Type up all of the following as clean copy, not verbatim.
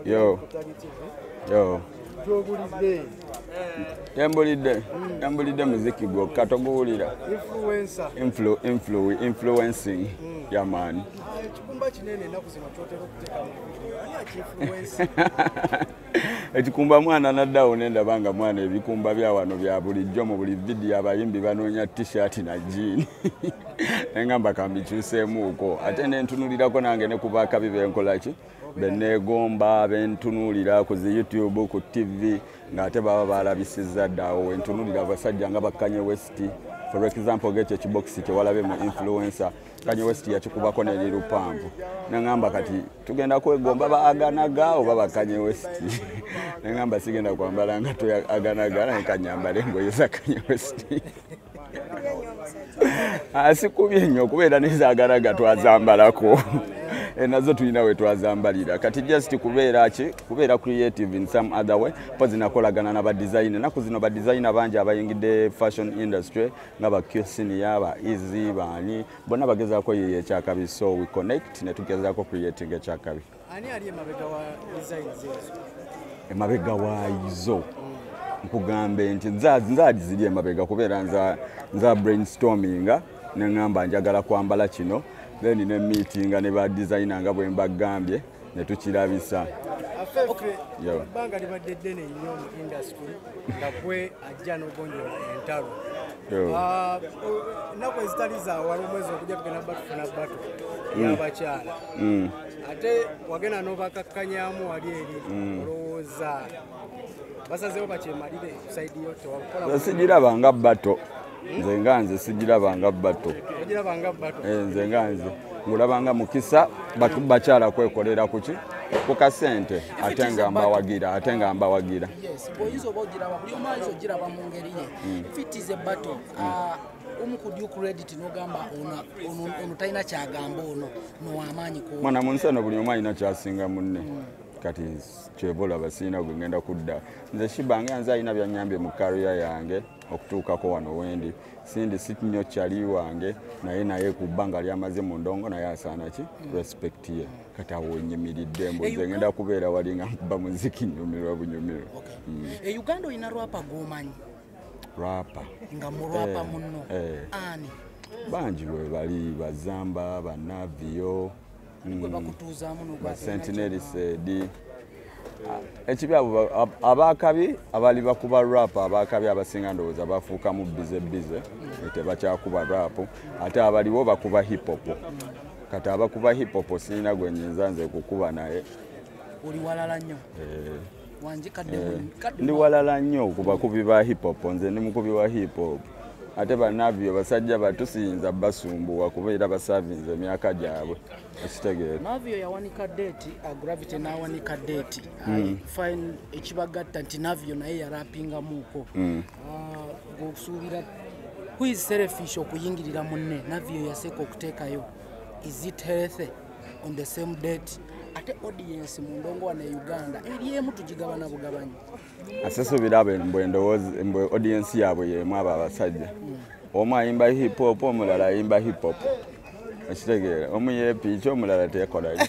Yo. Yo. Yambulidde muziki gwokka toguwulira. Influencer. Influencing. Yeah man. Ekikumba kinene ennaku zino ky'otera okuteeka mu video. Ani aki-influence? Ekikumba mwana naddawo ne ndaba nga mwana ebikumba bya wano bya bulijjo mu buli vidiyo abayimbi banoonya t-shirt na jean. Ne ngamba kambikyuseemuuko ate ne ntunulirako nange ne ku baakabi be nkola ki beneegomba bentunuulira ku zi YouTube ku TV ng'ate baba balabisizza dda awo wentunuulira abasajja nga ba Kanye West. For example, gekyo ekibokisi kyewalabye mu influencer Kanye West yakikubako ne Lil Pump. Nangamba kati tugenda kwegomba ba Aganaga oba ba Kanye West. Nangamba sigenda kwambala nga to Aganaga naye kanyambale engoye za Kanye West. Asikubye nnyo kubeera neza Aganaga twazambalako. Nazo tulina we twazambalira kati just kubeera ki kubeera creative in some other way pozi nakolagana n'aba designer naku zino ba designer bangi abayingidde fashion industry nga ba Q-Senior ba Easy baani bonna bagezaako yiye ekyakabi, so we connect ne tugezaako creating ekyakabi. Ani ali emabega wa designs ezo? Emabega waazo nkugambe nti nzaadi ziri emabega kubeera nza brainstorminga ne ŋŋamba njagala kwambala kino, then ne meeting ne ba designer nga bwe mbagambye ne tukirabisa. Afefe, ebbanga libadde ddene nnyo mu industry nga gwe ajja n'ogonjoola entalo. Ennaku ezitali za wala omwezi ogujja tugenda bba tufuna battle y'abakyala. Ate wagenda n'obakakkanyamu wali eri olowooza basazeewo bakyemalire ku side yo tewakola. Sigiraba nga battle. Nze nga nze sigiraba nga battle. Ogiraba nga battle. Nze nga nze ngulaba nga mukisa bakyala kwekolera kuki ku kasente ate nga mbawagira ate nga mbawagira. Yes, bw'oyinza oba ogiraba buli omu ayinza ogiraba mu ngeri ye. If it is a battle, omu could you credit n'ogamba ono talina kyagamba ono nowamaanyi ku mwana mu nsi eno buli omu alina kyasinga munne. Kati kyeva olaba sirina gwe ngenda kudda. Nze Sheebah nga nze alina byannyambye mu career yange okutuukako wano wendi. Sindi si nnyo kyali wange naye ku bbanga lyamaze mu ndongo naye asaana ki respect ye. Kati awo wenyimiridde mbu nze ngenda kubeera wali nga nkuba muziki nnyumirwa bunyumirwa. E Uganda olina rapper gw'omanyi? Rapper. Nga mu rapper munno. Ani? Bangi bwe bali Bazamba, Banavio, gwe bakutuuzaamu n'ogwa ba Sentinel said. Ekibi abo abaakabi abali bakuba rap abaakabi abasinga ndowooza bafuukamu bize bize tebakyakuba rap ate abaliwo bakuba hip hop. Kati abakuba hip hop sirina gwe nnyinza nze kukuba naye. Oli walala nnyo. Wangi kadde ndi walala nnyo ku bakubi ba hip hop, nze ndi mukubi wa hip hop. Ate Banavio basajja batusinza basumbuwa kubeera basavinze emyaka gyabwe. Ekitegeera. Navio yawanika date, Gravity n'awanika date. I find ekibagatta nti Navio naye yarapingamuuko. Ng'osuubira who is selfish okuyingirira munne, Navio yaseeka okuteekayo. Is it healthy on the same date? Ate audience mu ndongo wano e Uganda eri emu tugigabana bugabanyi. Asasuubira abo mbwe ndowooza mbwe audience yaabwe y'emu abo abasajja. Omu ayimba hip hop omulala ayimba hip hop. Ekitegeera omu yeepiica omulala teekola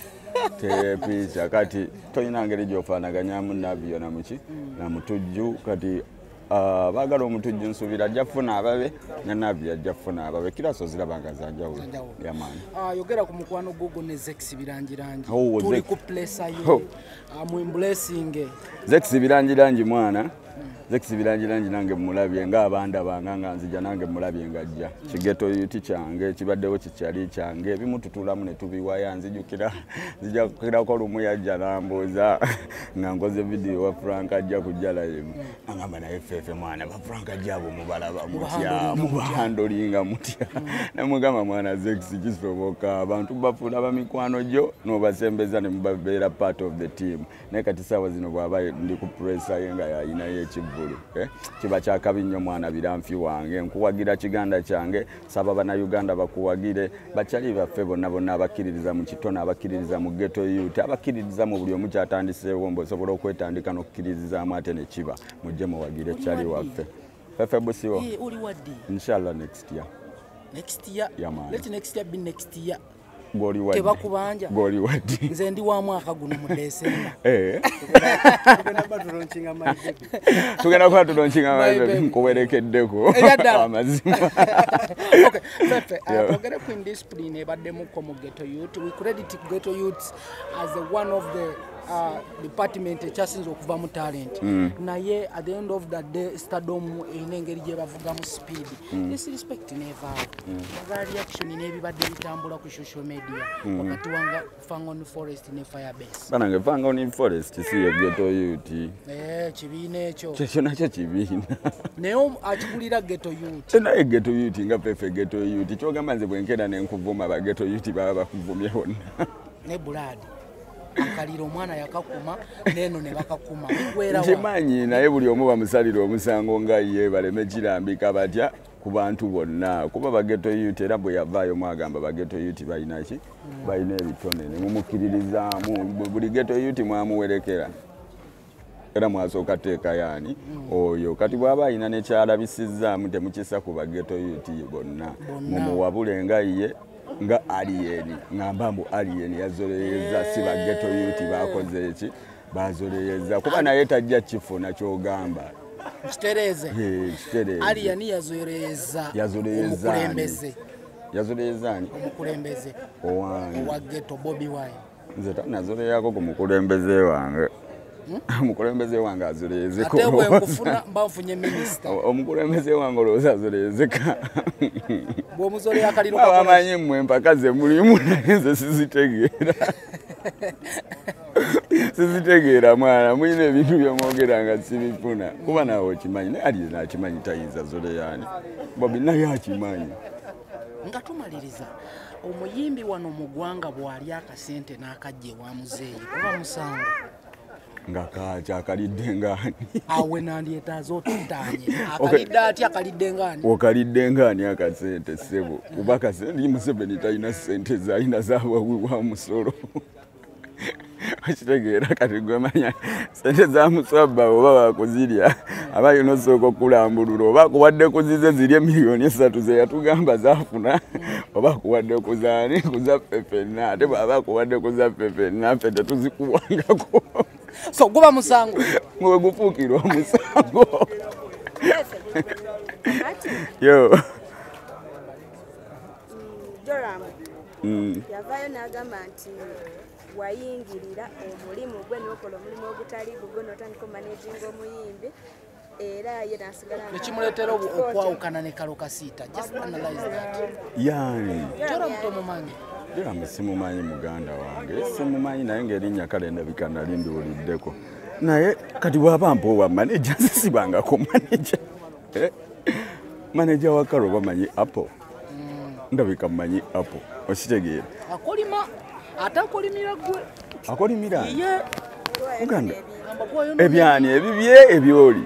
teyeepiica kati tolina ngeri gy'ofaanaganyamu Navio na muki na mutujju kati baagala omutujju nsuubira ajja kufuna ababe ne Navio ajja kufuna ababe kiraso ziraba nga za njawulo. Yeah man. Yogera ku mukwano gwo ne Zex Birangirangi. Oh, tuli Zex. ku place yo. Mu embracing. Zex Birangirangi mwana. Zex Birangirangi nange mulabye ng'abandabanga nga nzija nange mulabye ng'ajja. Ki ghetto youth kyange kibaddewo kikyali kyange ebimu tutuulamu ne tubiwaya nzijukira nzijukirako lumu yajja n'ambuuza nga nkoze vidiyo wa Frank ajja kujja live. Agamba naye Fefe mwana ba Frank ajja abo mubalaba mutya mubahandolinga mutya. Namugamba mwana Zex kisoboka abantu bafuula bamikwano gyo n'obasembeza ne mubabeera part of the team. Naye kati saawa zino bw'aba ndi ku pressure ye nga yayinayo ekivvulu kiba kyakabi nnyo mwana Biranfi wange nkuwagira kiganda kyange saba bannayuganda bakuwagire bakyali baffe bonna bonna abakkiririza mu kitone abakkiririza mu ghetto youth abakkiririza mu buli omu kyatandiseewo mbu osobola okwetandika n'okkiririzaamu ate ne kiba mujje muwagire kyali waffe Fefe Busiwo. Oli waddi? Inshallah next year. Next year. Yeah, man. Let next year be next year. Tebakubanja. Nze ndi wa mwaka guno mu December. Tugenda kuba tulaunchinga my baby nkuwerekeddeko amazima. Okay, Fefe, twogere ku indiscipline ebaddemuko mu ghetto youth. We credit ghetto youths as one of the department ekyasinze okuva mu talent. Naye at the end of the day stardom erina engeri gye bavugamu speed. Disrespect nevaawo. Aba reaction n'ebibadde bitambula ku social media wakati wanga Fangone Forest ne Firebase. Banange Fangone Forest si ye ghetto youth. Kibiina ekyo. Kyekyo nakyo kibiina. Naye akikulira ghetto youth. Naye ghetto youth nga Fefe ghetto youth. Kyogamba nze bwenkera ne nkuvuma ba ghetto youth baba bakuvumye bonna. Ne blood. Akalira omwana yakakuma neno ne bakakuma. Nkimanyi naye buli omu bamusalira omusango nga ye baleme kirambika batya ku bantu bonna. Kuba ba ghetto youth era bwe yavaayo mwagamba ba ghetto youth balina ki? Balina ebitone ne mumukkiririzaamu. Buli ghetto youth mwamuwerekera. Era mwasooka teeka yaani oyo kati bw'aba alina nekyalabisizzaamu temukisa ku ba ghetto youth bonna. Mumuwabule nga ye nga alien ngamba mbu alien yazoleyeza si ba ghetto youth bakoze eki bazoleyeza kuba naye tajja kifuna kyogamba. Kitereze. Kitereze. Alien yazoleyeza omukulembeze. Yazoleyeza ani? Omukulembeze. Owa ghetto Bobi Wine. Nze tanazoleyako ku mukulembeze wange. Omukulembeze wange azoleyezeko. Ate bwe nkufuna mba nfunye minisita. Omukulembeze wange olowooza azoleyezeka. Bw'omuzoleya akaliro abamanyi mmwe empaka ze mulimu naye nze sizitegeera. Sizitegeera mwana, mulina ebintu byemwogera nga sibifuna. Kuba naawe okimanyi, naye Alien akimanyi tayinza zoleyaani. Bobi naye akimanyi. Nga tumaliriza, omuyimbi wano mu ggwanga bw'alya akasente n'akajja ewa muzeeyi kuba musango. Nga kaaki akalidde ngaani? Awe nandyetaaze otuttaanye. Akalidde atya akalidde ngaani? Okalidde ngaani akasente ssebo? Kuba akasente Museveni talina ssente z'alina z'abawi wa musolo. Okitegeera kati gwe manya ssente za muswabba oba bakuzirya aba alina osooka okulambulula oba akuwadde kuzize ziri emiliyoni 3 ze yatugamba zaafuna oba akuwadde kuzaani kuzaffe ffenna ate bw'aba akuwadde kuzaffe ffenna ffe tetuzikuwangako. So guba musango. Mwe gufuukirwa omusango. Yo. Joram. Yavaayo n'agamba nti wayingirira omulimu gwe n'okola omulimu ogutali gugwo n'otandika omanaginga omuyimbi era ye n'asigala nekimuleetera okwawukana ne Kalo Kasita. Just analyze that. Yani. Joram tomumanyi. Joram simumanyi muganda wange. Simumanyi naye ng'erinnya kale ndabika nali ndiwuliddeko. Naye kati bw'aba mpa manager sibangako manager. Manager wa Kalo bamanyi Apple. Ndabika mmanyi Apple. Okitegeera. Akolima ate akolimira gwe. Akolimira? Ye. Muganda. Ebyani ebibye ebyoli.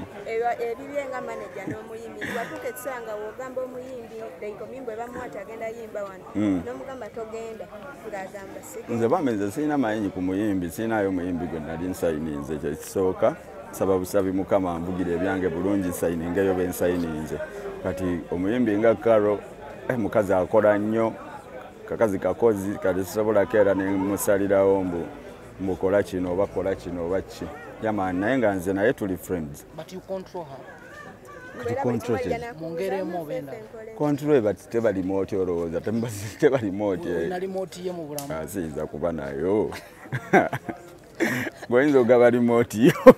Ebibye nga manager n'omuyimbi. Watuuka ekiseera nga w'ogamba omuyimbi like omuyimbi bwe bamuwa agenda yimba wano. N'omugamba togenda ng'agamba sigenda. Nze bambi nze sirina mayingi ku muyimbi, sirinayo muyimbi gwe nali nsayininze ekyo ekisooka. Nsaba busabi Mukama anvugire ebyange bulungi nsayiningeyo be nsayininze. Kati omuyimbi nga Karo mukazi akola nnyo, kakazi kakozi kati sisobola keera ne musalirawo mbu mbukola kino oba kola kino oba ki. Yamaani naye nga nze naye tuli friends. But you control her. Kati control ki? Mwongeremu obenda. Control but teba remote olowooza, teba remote. Olina remote ye mu bulamu. Siyinza kuba nayo. Bw'oyinza ogaba remote yo.